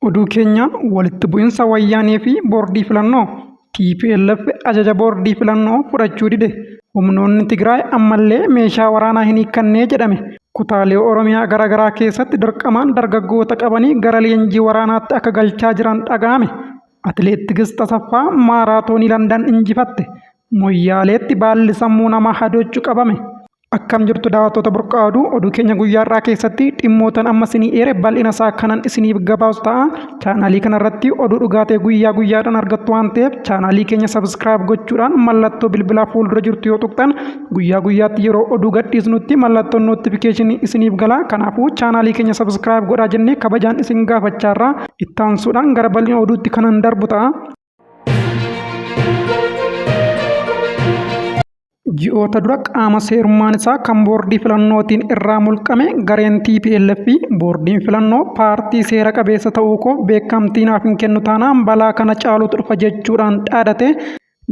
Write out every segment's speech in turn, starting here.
Oduu keenyaan walitti bu'insa Wayyaanee fi Boordii Filannoo, tplf ajaja Boordii Filannoo fudhachuu dide, humnoonni Tigraay ammallee meeshaa waraanaa hin hiikkannee jedhame, kutaalee Oromiyaa garaagaraa keessatti dirqamaan dargaggoota qabanii gara leenjii waraanaatti akka galchaa jiran dhaga'ame, Atileet Tigist Asaffaa maaraatoonii Landan injifatte, Moyyaaleetti baalli sammuu namaa hadoochu qabame. Akkam jirtu daawwattoota Burqaa Oduu, oduu keenya guyyaa har'aa keessatti dhimmootan amma isinii eere bal'ina isaa kanan isiniif gabaasu ta'a. Chaanaalii kanarratti oduu dhugaa ta'e guyyaa guyyaadhaan argattu waan ta'eef chaanaalii keenya subscribe gochuudhaan mallattoo bilbilaa fuuldura jirtu yoo tuqxan guyyaa guyyaatti yeroo oduu gadhiisnutti mallattoon notification isiniif gala. Kanaafuu chaanaalii keenya subscribe godhaa jennee kabajaan isin gaafachaarra. Ittaansuudhaan gara bal'ina oduutti kanan darbu ta'a. Ji'oota dura qaama seerummaan isaa kan boordii filannootiin irraa mulqame gareen tplf fi boordiin filannoo paartii seera qabeessa ta'uu koof beekamtii naaf hin kennu taanaan balaa kana caalutu dhufa jechuudhaan dhaadate.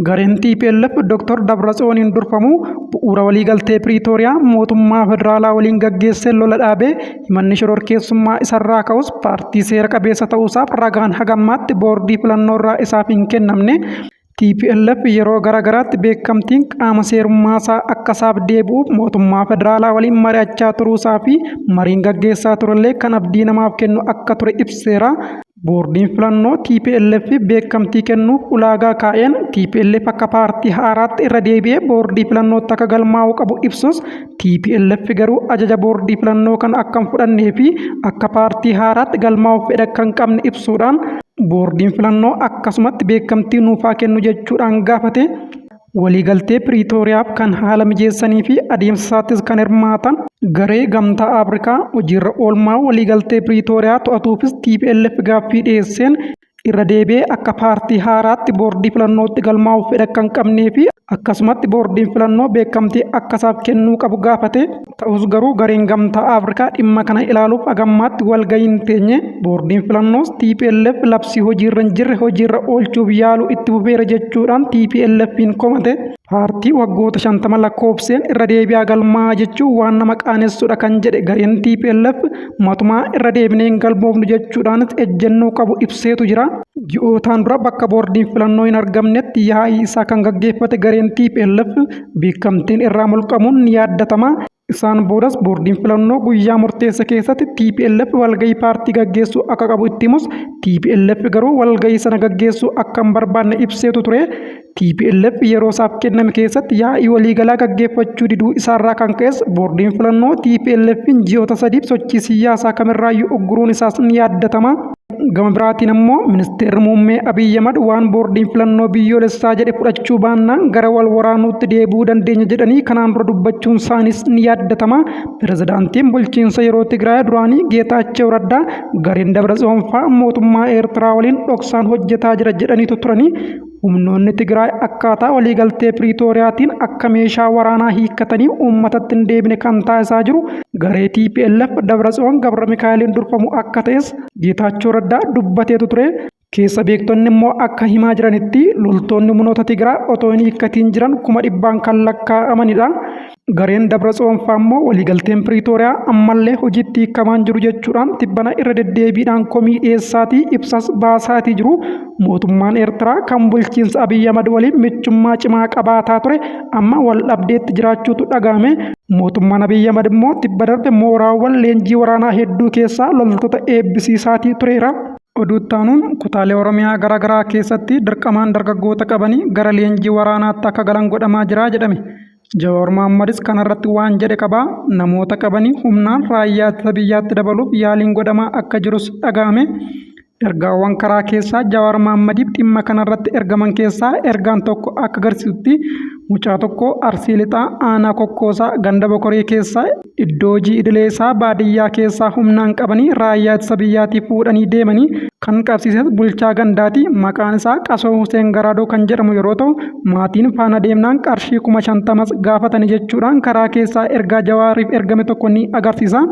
Gareen tplf Dr. Dabratsiyooniin durfamu bu'uura waliigaltee Piriitooriyaa mootummaa federaalaa waliin gaggeessee lola dhaabee himanni shororkeessummaa isarraa ka'us paartii seera qabeessa ta'uusaaf ragaan hagammaatti boordii filannoorraa isaaf hin kennamne. Tplf yeroo gara garaatti beekamtiin qaama seerummaasaa akka isaaf deebi'uuf mootummaa federaalaa waliin mari'achaa turuusaa fi mariin gaggeessaa turellee kan abdii namaaf kennu akka ture ibseera. Boordiin filannoo tplf beekamtii kennuuf ulaagaa kaa'een tplf akka paartii haaraatti irra deebi'ee boordii filannootti akka galmaa'uu qabu ibsus tplf garuu ajaja boordii filannoo kana akka hin fudhannee fi akka paartii haaraatti galmaa'uuf fedha akka hin qabne ibsuudhaan Boordiin filannoo akkasumatti beekamtii nuuf haa kennu jechuudhaan gaafate. Waliigaltee Piriitooriyaaf kan haala mijeessanii fi adeemsa isaattis kan hirmaatan garee Gamtaa Afrikaa hojiirra oolmaa waliigaltee Piriitooriyaa to'atuufis tplf gaaffii dhiyeesseen irra deebi'ee akka paartii haaraatti boordii filannootti galmaa'uuf fedha akka hin qabnee fi akkasumatti boordiin filannoo beekamtii akka isaaf kennuu qabu gaafate. Ta'us garuu gareen Gamtaa Afrikaa dhimma kana ilaaluuf hagammaatti walgahii hin teenye. Boordiin filannoos tplf labsii hojiirra hin jirre hojiirra oolchuuf yaaluu itti fufeera jechuudhaan TPLF'n komate. Paartii waggoota 50 lakkoofseen irra deebi'aa galmaa'aa jechuun waan nama qaanessudha kan jedhe gareen tplf matumaa irra deebinee hin galmoofnu jechuudhaanis ejjennoo qabu ibseetu jira. Ji'ootaan dura bakka boordiin filannoo hin argamnetti yaa'ii isaa kan gaggeeffate gareen tplf beekamtiin irraa mulqamuun ni yaaddatama. Isaan boodas boordiin filannoo guyyaa murteesse keessatti tplf walgahii paartii gaggeessuu akka qabu itti himus tplf garuu walgahii sana gaggeessuu akka hin barbaanne ibseetu ture. Tplf yeroo isaaf kenname keessatti yaa'ii waliigalaa gaggeeffachuu diduu isaarraa kan ka'es boordiin filannoo TPLF'n ji'oota sadiif sochii siyaasaa kamirraayyuu ugguruun isaas ni yaaddatama. Gama biraatiin ammoo ministeerri muummee Abiy Ahmad waan boordiin filannoo biyyoolessaa jedhe fudhachuu baannaan gara wal waraanuutti deebi'uu dandeenya jedhanii kanaan dura dubbachuun isaaniis ni yaaddatama. Pirezidaantiin bulchiinsa yeroo Tigraay duraanii Geetaachew Raddaa gareen Dabratsiyoon fa'aa mootummaa Eertiraa waliin dhoksaan hojjetaa jira jedhaniitu turanii. Humnoonni Tigraay akkaataa waliigaltee Piriitooriyaatiin akka meeshaa waraanaa hiikkatanii uummatatti hin deebine kan taasisaa jiru garee tplf Dabratsiyoon Gabramikaa'eliin durfamu akka ta'es Geetaachoo Raddaa dubbateetu ture. Keessa beektonni immoo akka himaa jiranitti loltoonni humnoota Tigraay otoo hin hiikkatiin jiran 100,000 kan lakkaa'amanidha. Gareen Dabratsiyoon fa'aa immoo waliigalteen Piriitooriyaa ammallee hojiitti hiikamaa hin jiru jechuudhaan tibbana irra deddeebiidhaan komii dhiyeessaatii ibsas baasaatii jiru. Mootummaan Eertiraa kan bulchiinsa Abiy Ahmad waliin michummaa cimaa qabaataa ture amma wal dhabdeetti jiraachuutu dhaga'ame. Mootummaan Abiy Ahmad immoo tibba darbe mooraawwan leenjii waraanaa hedduu keessaa loltoota eebbisiisaatii tureera. Oduu itti aanuun kutaalee Oromiyaa garaa garaa keessatti dirqamaan dargaggoota qabanii gara leenjii waraanaatti akka galan godhamaa jira jedhame. Jawaar Mohaammadis kanarratti waan jedhe qaba. Namoota qabanii humnaan raayyaa ittisa biyyaatti dabaluuf yaaliin godhamaa akka jirus dhaga'ame. Ergaawwan karaa keessaa Jawaar Mohaammadiif dhimma kanarratti ergaman keessaa ergaan tokko akka agarsiisutti mucaa tokko Arsii Lixaa aanaa Kokkoosaa ganda Bokoree keessaa iddoo hojii idilee isaa baadiyyaa keessaa humnaan qabanii raayyaa ittisa biyyaatii fuudhanii deemanii kan qabsiises bulchaa gandaati. Maqaan isaa Qasoo Huseen Garaadoo kan jedhamu yeroo ta'u maatiin faana deemnaan qarshii 50,000s gaafatani jechuudhaan karaa keessaa ergaa Jawaariif ergame tokko ni agarsiisa.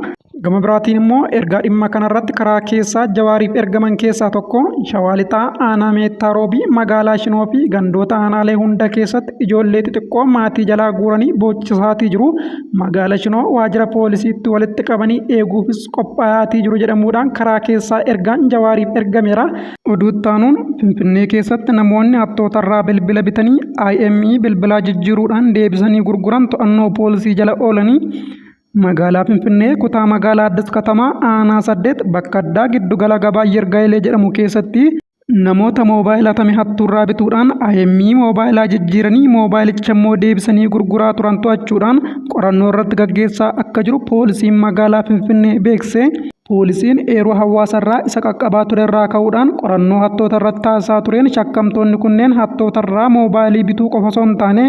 Gama biraatiin immoo ergaa dhimma kanarratti karaa keessaa Jawaariif ergaman keessaa tokko Shawaa Lixaa aanaa Meettaa Roobii magaalaa Shinoo fi gandoota aanaalee hunda keessatti ijoollee xixiqqoo maatii jalaa guuranii boochisaatii jiru. Magaala Shinoo waajjira poolisiitti walitti qabanii eeguufis qophaa'aatii jiru jedhamuudhaan karaa keessaa ergaan Jawaariif ergameera. Oduu itti aanuun Finfinnee keessatti namoonni hattootarraa bilbila bitanii IME bilbilaa jijjiiruudhaan deebisanii gurguran to'annoo poolisii jala oolanii. Magaalaa Finfinnee kutaa magaalaa Addis Katamaa aanaa 8 bakka addaa giddugala gabaa Yirgaayilee jedhamu keessatti namoota moobaayila hatame hattuurraa bituudhaan IME moobaayilaa jijjiiranii moobaayilicha immoo deebisanii gurguraa turan to'achuudhaan qorannoo irratti gaggeessaa akka jiru poolisiin magaalaa Finfinnee beeksise. Poolisiin eeruu hawaasarraa isa qaqqabaa turerraa ka'uudhaan qorannoo hattoota irratti taasisaa tureen shakkamtoonni kunneen hattootarraa moobaayilii bituu qofa osoo hin taane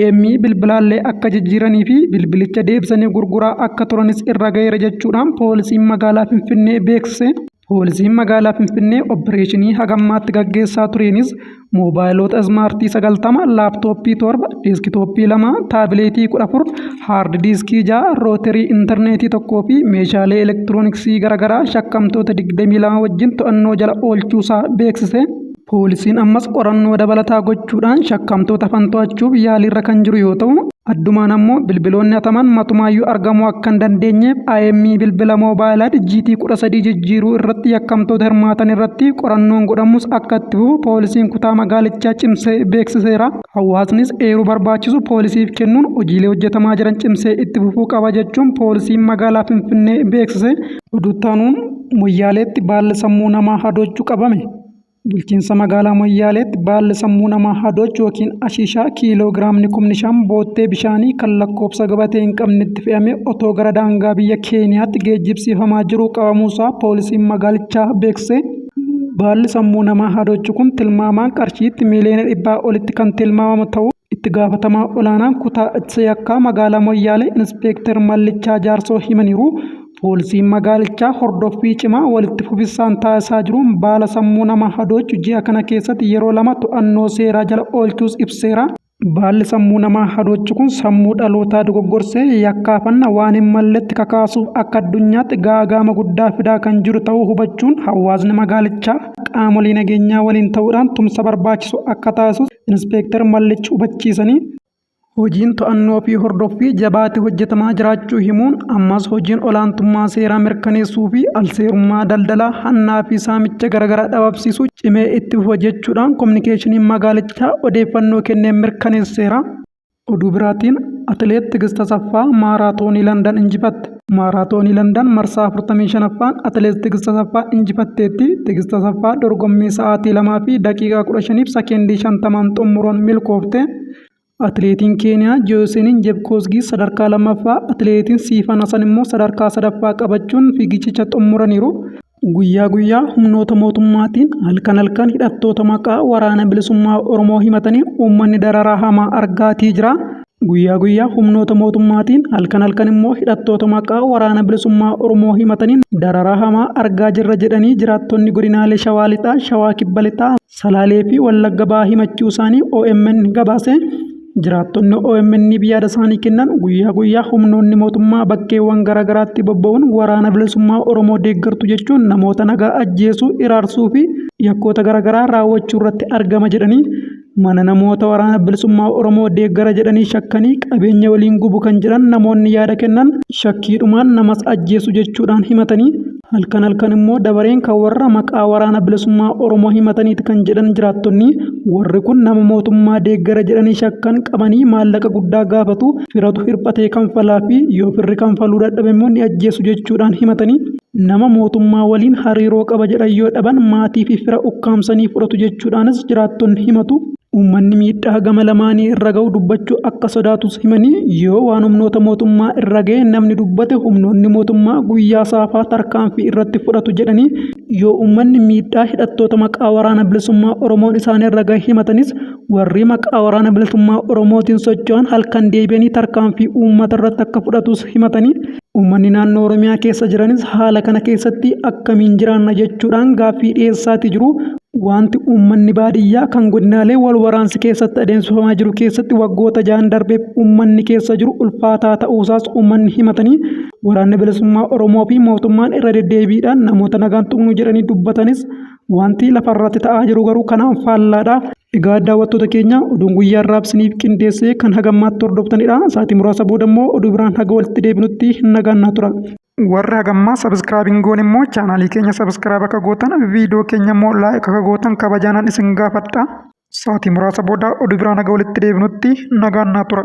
IME bilbilaallee akka jijjiiranii fi bilbilicha deebisanii gurguraa akka turanis irra gaheera jechuudhaan poolisiin magaalaa Finfinnee beeksise. Poolisiin magaalaa Finfinnee oppireeshinii hagammaatti gaggeessaa tureenis moobaayilota ismaartii 90, laaptooppii 7, deeskitooppii 2, taabileetii 14, haard diiskii 6, rooterii intarneetii 1 fi meeshaalee elektirooniksii garaagaraa shakkamtoota 22 wajjin to'annoo jala oolchuusaa beeksise. Poolisiin ammas qorannoo dabalataa gochuudhaan shakkamtoota hafan to'achuuf yaaliirra kan jiru yoo ta'u, addumaan ammoo bilbiloonni hataman matumaayyuu argamuu akka hin dandeenyeef IME bilbila moobaayilaa dijiitii 13 jijjiiruu irratti yakkamtoota hirmaatan irratti qorannoon godhamus akka itti fufu poolisiin kutaa magaalichaa cimsee beeksiseera. Hawaasnis eeruu barbaachisu poolisiif kennuun hojiilee hojjetamaa jiran cimsee itti fufuu qaba jechuun poolisiin magaalaa Finfinnee beeksise. Oduu itti aanuun Moyyaaleetti baalli sammuu namaa hadoochu qabame. Bulchiinsa magaalaa Moyyaaleetti baalli sammuu namaa hadoochu yookiin ashiishaa kiiloo giraamni kumni 5 boottee bishaanii kan lakkoofsa gabatee hin qabnetti fe'amee otoo gara daangaa biyya Keeniyaatti geejjibsiifamaa jiruu qabamuusaa poolisiin magaalichaa beeksise. Baalli sammuu namaa hadoochu kun tilmaamaan qarshiitti miiliyoona dhibbaa olitti kan tilmaamamu ta'uu itti gaafatamaa olaanaan kutaa ittisa yakkaa magaalaa Moyyaalee Inispeektar Mallichaa Jaarsoo himaniiru. Poolisiin magaalichaa hordoffii cimaa walitti fufinsaan taasisaa jiruun baala sammuu namaa hadoochu ji'a kana keessatti yeroo lama to'annoo seeraa jala oolchuus ibseera. Baalli sammuu namaa hadoochu kun sammuu dhalootaa dogoggorsee yakkaafanna waan hin malletti kakaasuuf akka addunyaatti gaaga'ama guddaa fidaa kan jiru ta'uu hubachuun hawaasni magaalichaa qaamolee nageenyaa waliin ta'uudhaan tumsa barbaachisu akka taasisus Inispeektar Mallichi hubachiisanii, hojiin to'annoo fi hordoffii jabaatee hojjetamaa jiraachuu himuun ammas hojiin olaantummaa seeraa mirkaneessuu fi alseerummaa daldalaa, hannaa fi saamicha garaagaraa dhabamsiisuu cimee itti fufa jechuudhaan kominikeeshiniin magaalichaa odeeffannoo kenneen mirkaneesseera. Oduu biraatiin Atileet Tigist Asaffaa maaraatoonii Landan injifatte. Maaraatoonii Landan marsaa 45ffaan Atileet Tigist Asaffaa injifatteetti. Tigist Asaffaa dorgommii sa'aatii 2 fi daqiiqaa 15 fi sekeendii 50n xumuruun milkoofte. Atileetiin Keeniyaa Jooseniin Jebkoosgii sadarkaa lammaffaa, atileetiin Siifan Hasan immoo sadarkaa sadaffaa qabachuun fiigichicha xumuraniiru. Guyyaa guyyaa humnoota mootummaatiin halkan halkan hidhattoota maqaa waraana bilisummaa Oromoo himatanii uummanni dararaa hamaa argaatii jira. Guyyaa guyyaa humnoota mootummaatiin halkan halkan immoo hidhattoota maqaa waraana bilisummaa Oromoo himataniin dararaa hamaa argaa jirra jedhanii jiraattonni godinaalee Shawaa Lixaa, Shawaa Kibba Lixaa, Salaalee fi Wallagga Bahaa himachuu isaanii OMN gabaase. Jiraattonni OMN'f yaada isaanii kennan guyyaa guyyaa humnoonni mootummaa bakkeewwan garaagaraatti bobba'uun waraana bilisummaa Oromoo deeggartu jechuun namoota nagaa ajjeesuu, iraarsuu fi yakkoota garaagaraa raawwachuu irratti argama jedhanii mana namoota waraana bilisummaa Oromoo deeggara jedhanii shakkanii qabeenya waliin gubu kan jedhan namoonni yaada kennan shakkiidhumaan namas ajjeesu jechuudhaan himatanii halkan halkan immoo dabareen kan warra maqaa waraana bilisummaa Oromoo himataniiti kan jedhan jiraattonni warri kun nama mootummaa deeggara jedhanii shakkan qabanii maallaqa guddaa gaafatu firatu hirphatee kanfalaa fi yoo firri kanfaluu dadhabe immoo ni ajjeesu jechuudhaan himatanii nama mootummaa waliin hariiroo qaba jedhan yoo dhaban maatii fi fira ukkaamsanii fudhatu jechuudhaanis jiraattonni himatu. Uummanni miidhaa gama lamaanii irra ga'u dubbachuu akka sodaatus himanii, yoo waan humnoota mootummaa irra ga'e namni dubbate humnoonni mootummaa guyyaa saafaa tarkaanfii irratti fudhatu jedhanii, yoo uummanni miidhaa hidhattoota maqaa Waraana Bilisummaa Oromoon isaan irra ga'e himatanis warri maqaa Waraana Bilisummaa Oromootiin socho'an halkan deebi'anii tarkaanfii uummata irratti akka fudhatus himatanii, uummanni naannoo Oromiyaa keessa jiranis haala kana keessatti akkamiin jiraanna jechuudhaan gaaffii dhiyeessaatii jiru. Wanti uummanni baadiyyaa kan godinaalee wal waraansi keessatti adeemsifamaa jiru keessatti waggoota 6 darbeef uummanni keessa jiru ulfaataa ta'uusaas uummanni himatanii, Waraanni Bilisummaa Oromoo fi mootummaan irra deddeebiidhaan namoota nagaan tuqnu jedhanii dubbatanis wanti lafarratti ta'aa jiru garuu kanaan faallaadha. Egaa daawwattoota keenya, oduun guyyaa har'aaf isiniif qindeessee kan hagammaatti hordoftanidha. Sa'aatii muraasa booda immoo oduu biraan haga walitti deebinutti nagaan naa tura. Warri hagammaa subscribe hin goone immoo chaanaalii keenya subscribe akka gootan, viidiyoo keenya immoo like akka gootan kabajaanan isin gaafadha. Sa'aatii muraasa booda oduu biraan haga walitti deebinutti nagaan naa tura.